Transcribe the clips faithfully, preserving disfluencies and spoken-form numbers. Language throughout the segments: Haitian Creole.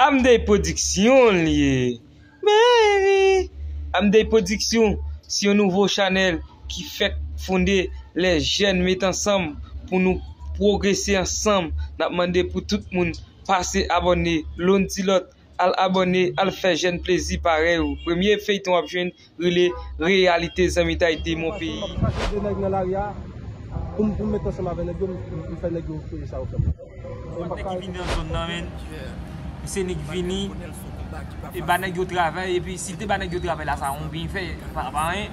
Amday Production l ye. Baby! Amday Production se yon nouvo chanèl ki fèk fonde, lè jèn met ansanm pou nou pwogrese ansanm. N ap mande pou tout moun pase abòne, youn di lòt, al abòne, al fè jèn plezi parèy ou. Premye feyton w ap jwenn rele Reyalite Zanmitay de mon peyi. M ap chache de nèg nan lari a pou m, pou m met ansanm avè nèg yo, m, m fè nèg yo peye sa yo fè m. Nèg ki vini nan zòn nan, menn. Misye nèk vini, e ba nèg yo travay, epi si l te ba nèg yo travay la, sa yon byen fè, pa, pa anyen.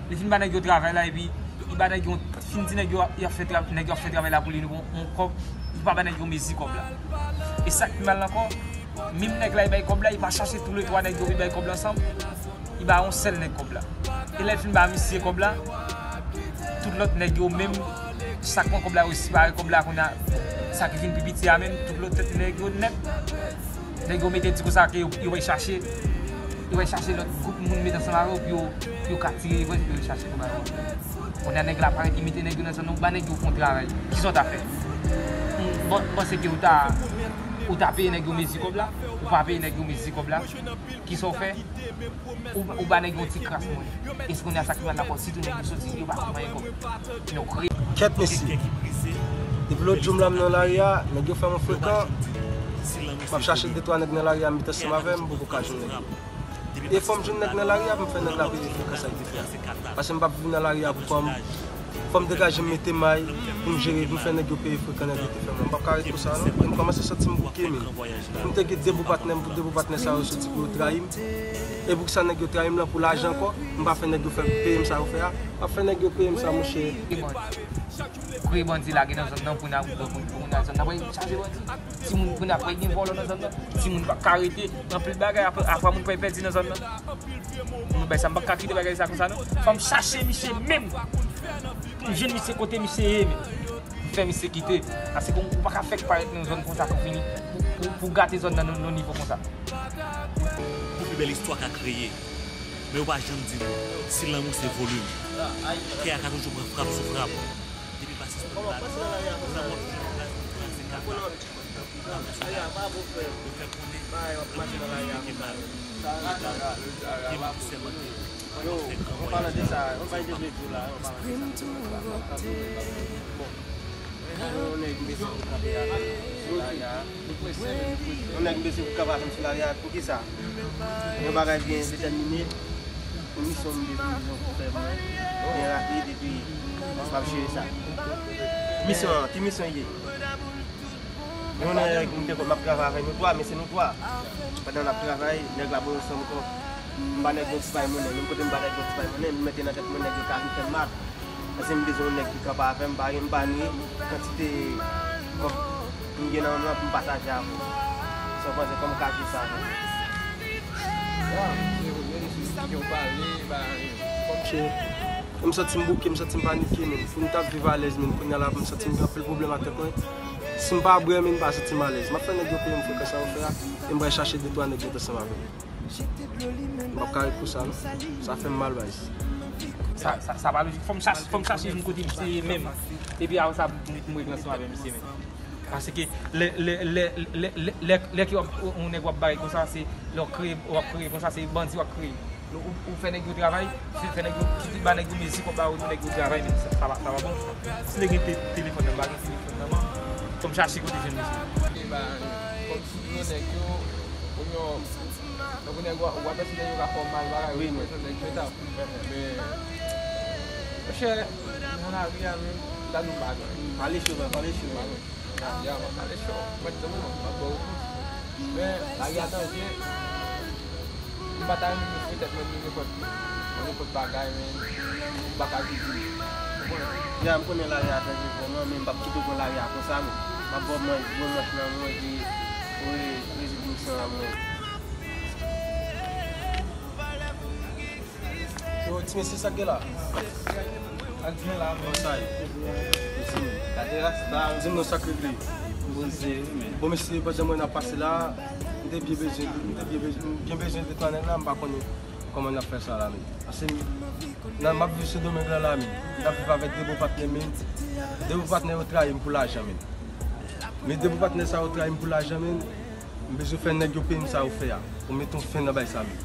Li fin ba nèg yo travay la, epi li ba nèg yo, fin di nèg yo, y ap fè tra-, nèg yo ap fè travay la pou li, nou pran yon kòb, li pa ba nèg yo mezi kòb la. E sa k pi mal ankò, menm nèg la, li bay kòb la, li pa chache tou le twa nèg yo, li bay kòb la ansanm. Li ba yon sèl nèg kòb la. E lè l fin ba misye kòb la, tout lòt nèg yo menm, sa k pran kòb la yo separe kòb la kounye a, sa ki vin pi piti a menm, tout lòt nèg yo nèt, nèg yo mete di konsa ke yo, yo pral chache, yo pral chache lòt gwoup moun met ansanm avè yo pou yo, pou yo ka tire yo, pou yo chache kòb la yo. Kounye a nèg la parèt, li mete nèg yo nan zòn nan, ou ba nèg yo fè yon travay. Kisa w ta fè? Bon, panse ke ou ta, ou ta peye nèg yo mezi kòb la? Ou pa peye nèg yo mezi kòb la? Kisa w fè? Ou, ou ba nèg yo yon ti kras mwen. E se kounye a sa ki mal ankò, sitou nèg yo soti, yo pa konn manyen kòb. Nou kre. Kèt mesye. Depi lòt jou m la m nan lari a, nèg yo fè mwen frekan. M ap chache de twa nèg nan lari a, m met ansanm avè m, m poko ka jwenn nèg yo. E fò m jwenn nèg nan lari a pou m fè nèg la peye frekan sa l te fè a. Paske m p ap viv nan lari a pou kò m. Fò m degaje m mete may pou m jere, pou m fè nèg yo peye frekan nèg yo te fè mwen. M p ap ka ret konsa non. E m kòmanse santi m bouke menm. M te gen de bon patnè m, pou de bon patnè sa yo soti pou yo trayi m. E poukisa nèg yo trayi m lan? Pou lajan ankò? M pa fè nèg yo fè peye m sa yo fè a. M ap fè nèg yo peye m sa monchè. Kote bandi lage nan zòn nan pou n a, pou, pou, pou n a zòn nan, chaje bandi. Timoun kounye a pa gen vòlò nan zòn nan. Timoun pa ka rete. Anpil bagay, apre, apre moun pa pèdi nan zòn nan. Nou bay sa, m pa ka kite bagay sa konsa non. Fò m chache misye menm. Pou m jwenn misye kote misye ye menm. M fè misye kite. Paske ou pa ka fèk parèt nan zòn konsa pou fini. Pou, pou, pou gate zòn nan nan, nan nivo konsa. Pou pi bèl istwa ka kreye. Men yo pa janm di nou, si lanmou se volim, kè a ka toujou pran frap sou frap. Depi pa sispann bat, lanmou ap toujou kraze, kraze kaka. Yo fè konnen, gen moun ki fè mal, gen moun ki sèmante, yo ap fè gran vwayaj la. Bon, yon nèg m bezwen pou kanpe avè m sou lari a. Yon nèg m bezwen pou kanpe avè m sou lari a. Poukisa? Yon bagay byen detèmine. Yon misyon m bezwen pou fè mwen byen rapid epi m ap jere sa. Misyon an, ki misyon l ye? Yon nèg m te konn m ap travay avè nou twa, men se nou twa. Pandan n ap travay, nèg la ba nou san ankò. M ba nèg yon ti pay monnen, menm kote m ba nèg yon ti pay monnen, m mete nan tèt mwen nèg yo ka vin fè m mal. Paske m bezwen yon nèg ki kanpe avè m, pa gen, m pa ni kantite kòb m gen nan men m pou m pataje avè w. Sa w panse, kòman w ka jwe sa avè m? Monchè, m santi m bouke, m santi m panike, men pou m t ap viv alèz, men kounye a la, m santi m gen anpil pwoblèm ak tèt mwen. Si m pa bwè, men m pa santi m alèz. M ap fè nèg yo peye m frekan sa yo fè a, e m pral chache de twa nèg yo t ansanm avè m. M p ap ka ret konsa non. Sa fè m mal, baz. Sa, sa, sa pa lojik. Fò m chache, fò m chache jwenn kote misye ye menm. Epi apre sa, m, m regle ansanm avè misye menm. Paske lè, lè, lè, lè, lè, lè, lè ke w ap, yon nèg w ap bare konsa, se lè w ap kreye, w ap kreye konsa, se bandi w ap kreye. Ou, ou fè nèg yo travay, fè, fè nèg yo, kite ba nèg yo mezi kòb ba yo, nèg yo travay, men sa, sa pa, sa pa bon. Si nèg gen te-, telefòn nan, m pa gen telefòn nan, men fò m chache kote jwenn misye. E ba, kòm si yo nèg yo, ou yon, tankou nèg w ap, w ap wè si nèg yo ka fè w mal bagay, wi, ou mwen. Nèg yo ta, men, monchè, nan lari a menm, m ta di w bagay. Pale cho, pale cho. Ya, m ap pale cho. Mwen, tout moun, m ap ba w. Men, lari a danje. M pa ta renmen pou tèt mwen, pou nenpòt, pou nenpòt bagay, men, m pa ka viv li. Konprann? Ya, m konnen lari a danje vrèman, men m p ap kite w pran lari a konsa, men. M ap ba w manch, bon manch nan mwen, epi, wi, rezidisyon nan mwen. Yo, ti mesye, sa k gen la? Sa k gen la, men. Sa ye. Gade rasta. Di m non, sa k regle? Poze, wi, men. Bon, mesye, pandan mwen ap pase la, m te byen bezwen, m te byen bezwen, m gen bezwen de twa nèg la, m pa konnen kòman n ap fè sa la, men. Paske m, nan, m ap viv Sendomeng la, la, men. M t ap viv avèk de bon patnè, men. De bon patnè yo trayi m pou lajan, men. Men de bon patnè sa yo trayi m pou lajan, men. M bezwen fè nèg yo peye m sa yo fè a. Pou mete yon fen nan bay sa menm.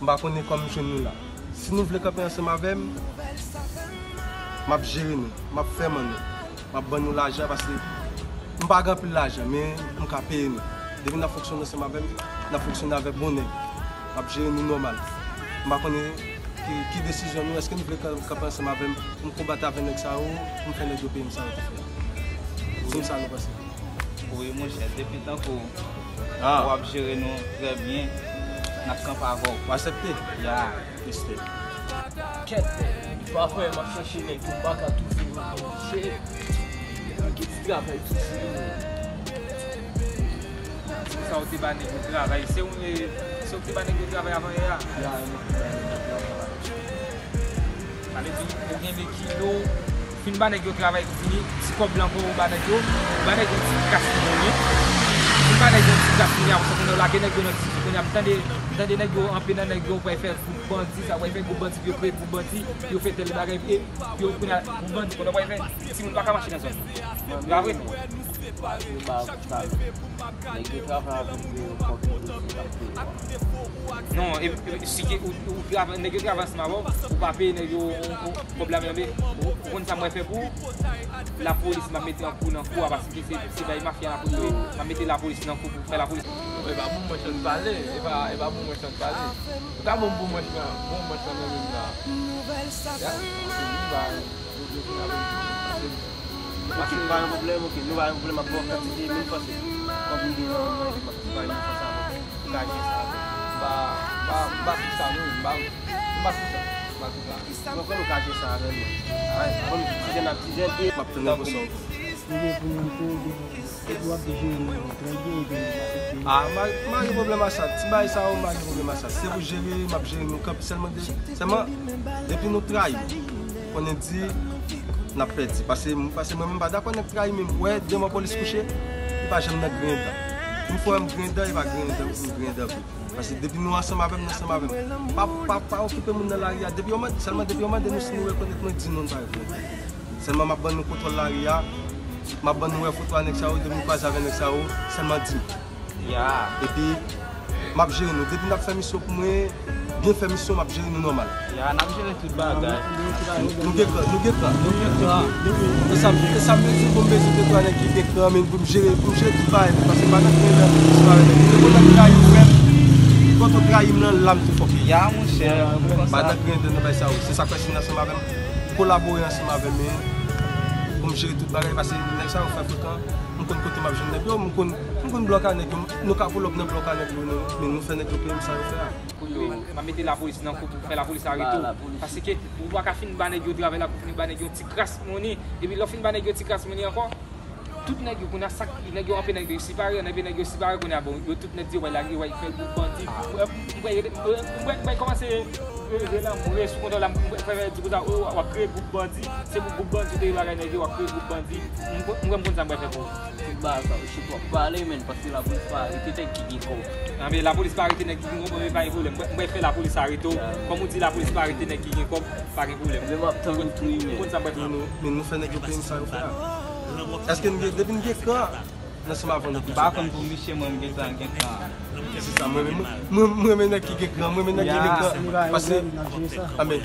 M pa konnen kòman m jwenn nou la. Si nou vle kanpe ansanm avè m, m ap jere nou, m ap fè manno, m ap ban nou lajan paske m pa gen anpil lajan, men m ka peye nou. Depi n ap fonksyone ansanm avè m, n ap fonksyone avèk bon nèg. M ap jere nou nòmal. M pa konnen ki, ki desizyon nou, èske nou vle kan-, kanpe ansanm avè m pou m konbat avè nèg sa yo, pou m fè nèg yo peye m sa yo te fè a? Di m sa nou panse. Wi, monchè, depi tankou w ap jere nou trè byen, n ap kanpe avè w. W aksepte? Ya. Respè. Kèt, pa frè, m ap chache nèg yo, m pa ka twouve yo, monchè. Ki ti travay tou, se yo. Se sa w te ba nèg yo travay. Se ou, se ou ki te ba nèg yo travay avan yè a? Ya, Pale di, ou gen de kilo, fin ba nèg yo travay pou fini, ti kòb blan pou ou ba nèg yo, ba nèg yo ti kras monnen. Fin ba nèg yo ti kras monnen, apre sa kounye a w lage nèg yo nan ti, kounye a m tande, m tande nèg yo, anpe nan nèg yo pral fè gwoup bandi, sa pral fè gwoup bandi, yo kreye gwoup bandi, yo fè tèl bagay, epi yo kounye a gwoup bandi, kounye a pral fè, timoun pa ka mache nan zòn nan. E pa vre? Yo ba gwoup sa yo. Nèg yo travay avè m pou yo kòb yo, yo di k ap peye. Non, e, e, si ke ou, ou travay, nèg yo travay ansanm avè w, ou pa peye nèg yo, ou, ou, kòb la menm, ou, ou konn sa mwen fè pou ou? Lapolis, m ap mete an kou nan kou a, paske se, se bay mafya lapolis yo ye. M ap mete lapolis nan kou pou fè lapolis. E pa bon mwen chan pale, e pa, e pa bon mwen chan pale. Ou ka bon bon mwen chan, bon mwen chan nan menm la. Ya, se li ba, yo, yo fin avè m. Ok, pa gen pwoblèm, ok, nou pa gen pwoblèm, ap ba w kantite mil franc se. Kòb m gen nan men mwen, m ap ba w mil franc sa, m ka jere sa avè w. M pa, m pa, m pa sou sa, non, m pa, m pa sou sa, m pa sou sa. Mwen kwè nou ka jere sa avè m, non. Ay, bon, ti jèn ap ti jèn, e m ap tann yon konsèy. Ou gen pou moun pou ou gen pou w ap jere moun yo trè byen, epi moun aksepte. Ah, m pa, m pa gen pwoblèm a sa. Ti bagay sa yo, m pa gen pwoblèm a sa. Se pou jere, m ap jere nou kanpe sèlman de, sèlman, depi nou trayi, konnen di, n ap pèdi. Pase, pase mwen menm pa dakò nèg trayi, men m wè devan polis kouche, li pa janm nan griyen dan. Yon fwa m griyen dan, e pa griyen dan, m griyen dan vre. Pase depi nou ansanm avè m, nou ansanm avè m. Pa, pa, pa okipe moun nan lari a. Depi yo mande, sèlman depi yo mande nou si nou rekonèt mwen, di non, nou pa rekonèt. Sèlman m ap ban nou kontwòl lari a. M ap ban nou wè foto a nèg sa yo, depi nou kwaze avè nèg sa yo, sèlman di m. Ya. Epi, m ap jere nou. Depi n ap fè misyon pou mwen, byen fè misyon, m ap jere nou nòmal. Ya, n ap jere tout bagay. Nou gen kran, nou gen kran, nou gen kran. E sa, e sa m bezwen pou m bezwen de twa nèg ki gen kran, men pou m jere, pou m jere tout bagay, paske m pa nan kran nan, se pa nèg ki te konn trayi m, frè m. Kont ou trayi m nan, la m tou fòke. Ya, monchè, m pa nan kran nan bay sa yo. Se sa k fè si n ansanm avè m, kolabore ansanm avè m, men pou m jere tout bagay, paske nèg sa yo fè frekan, m konn kote m ap jwenn nèg yo, m konn, m konn blòk a nèg yo, nou ka pull up nan blòk a nèg yo, men nou fè nèg yo peye m sa yo fè a. Pou yo, m ap mete lapolis nan kou pou fè lapolis arete w. Paske ou pa ka fin ba nèg yo travay la pou fin ba nèg yo yon ti kras monnen. Epi lè w fin ba nèg yo ti kras monnen ankò, tout nèg yo kounye a sak, nèg yo anpe nèg yo sipare, anpe nèg yo sipare kounye a bon, yo tout nèt di yo pral lage, yo pral fè gwoup bandi. M pral, m pral, m pral kòmanse rele lanmou, rele sou kontwòl la, m pral fè di konsa, w ap kreye gwoup bandi. Se pou gwoup bandi ou te bagay nèg yo, w ap kreye gwoup bandi. M kwè m konn sa m pral fè pou ou. Tout bagay sa yo, shit, w ap pale, menn, paske lapolis pa arete nèg ki gen kòb. Nan, men lapolis pa arete nèg ki gen kòb, men pa gen pwoblèm. Mwen, mwen fè lapolis arete w. Kòm ou di lapolis pa arete nèg ki gen kòb, pa gen pwoblèm. Men m ap tann ou tou wi, menn. Ou konn sa mwen fè. Men nou, men nou fè nèg yo peye m sa yo fè a. Èske n gen, depi n gen kran, nan sèm avè nou. M pa konn pou misye, mwen, m gen tan, gen tan. Se sa, mwen, mwen, mwen, mwen renmen nèg ki gen kran, mwen renmen nèg ki gen kran. Paske, a, men,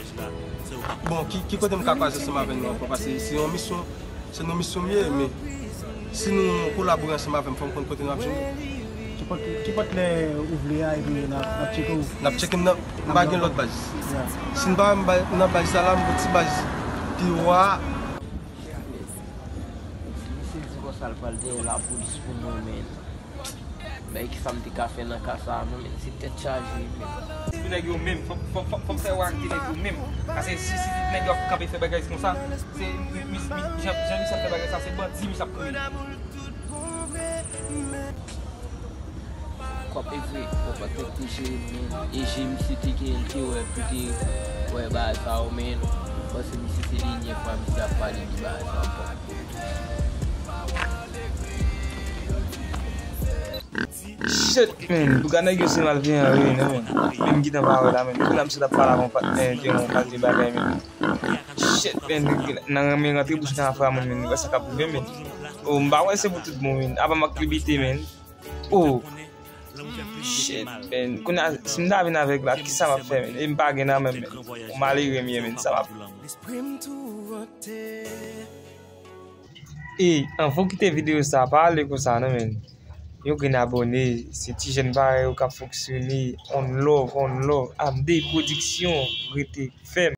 bon, ki, ki kote m ka kwaze ansanm avè nou ankò? Paske se yon misyon. Se nan misyon m ye, men si nou kolabore ansanm avè m, fò m konn kote n ap jwenn. Ki pòt, ki pòt lè ou vle a, epi n ap, n ap tcheke w. N ap tcheke m nan, m pa gen lòt baz. Si n pa wè m ba-, nan baz sa la, m gon ti baz pi wo a. Misye di konsa l pral dèyè lapolis pou nou, men. Men ki sa m te ka fè nan ka sa a, non, men se tèt chaje, men. Se pou nèg yo menm, fò, fò, fò, fò m fè yo arete nèg yo menm. Paske si, si nèg yo ap kanpe fè bagay konsa, se, mi, mi, mi, jan, jan misye ap fè bagay sa, se bandi misye ap kreye. Kòb e vre, kòb pa t te jere, men e je misye te gen, l te wè pou te wè bagay sa yo, men m panse misye se dènye fwa misye ap pale de bagay sa yo. Shit, man. Pou gade nèg yo se malveyan yo ye, non, man. Menm gentan pa wè la, man. Kounye a misye t ap pale ak yon patnè, te yon kalite bagay, man. Shit, man. Nan renmen rantre bouch nan afè a, man, man. Ou wè sa k ap rive, man. Oh, m pa wè se pou tout bon, man. Apa m ak libite, man. Oh. Shit, man. Kounye a, si m ta vin avèg la, kisa m ap fè, man? E m pa gen nan men m, man. Ou malere m ye, man. Sa m ap E, anvan w kite videyo sa, pa ale konsa non, man. Yon grenn abòne, se ti jèn parèy ou k ap fonksyone. On love, on love. Amde Production, rete fèm.